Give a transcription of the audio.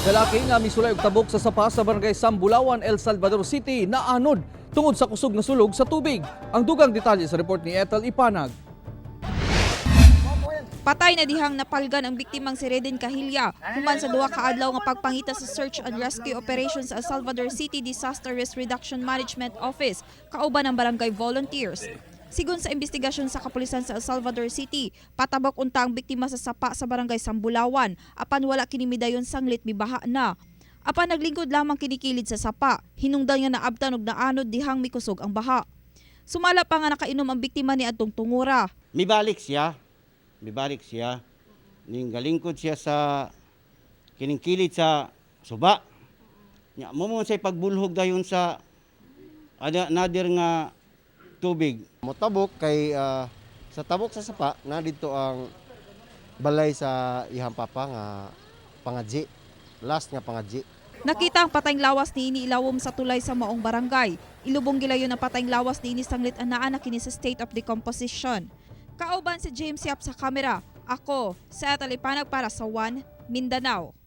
Lalaki nga misulay og tabok sa sapa sa Barangay Sambulawan, El Salvador City naanod tungod sa kusog nga sulog sa tubig. Ang dugang detalye sa report ni Ethel Ipanag. Patay na dihang napalgan ang biktimang si Reden Kahilya human sa 2 ka adlaw nga pagpangita sa search and rescue operation sa El Salvador City Disaster Risk Reduction Management Office kauban ng barangay volunteers. Sigon sa investigasyon sa kapulisan sa El Salvador City, patabok unta ang biktima sa sapa sa Barangay Sambulawan apan wala kini midayon sanglit mibaha na. Apan naglingkod lamang kini kilid sa sapa, hinungdan nga naabtan og naanod dihang mikusog ang baha. Sumala pa nga nakainom ang biktima ni adtong tungura. Mibalik siya. Mibalik siya. Ning galingkod siya sa kining kilid sa suba. Nya mo mo say pagbulhog dayon sa ada nadir nga tubig. Motabok kay sa tabok sa sapa na dito ang balay sa iyang papa nga pangadji, last nga pangadji. Nakita ang patayng lawas niini ilawom sa tulay sa maong barangay. Ilubong gilayon ang patayng lawas niini sanglit anaa na kini sa state of decomposition. Kauban si James Yap sa kamera. Ako, sa Ethel Ipanag para sa One Mindanao.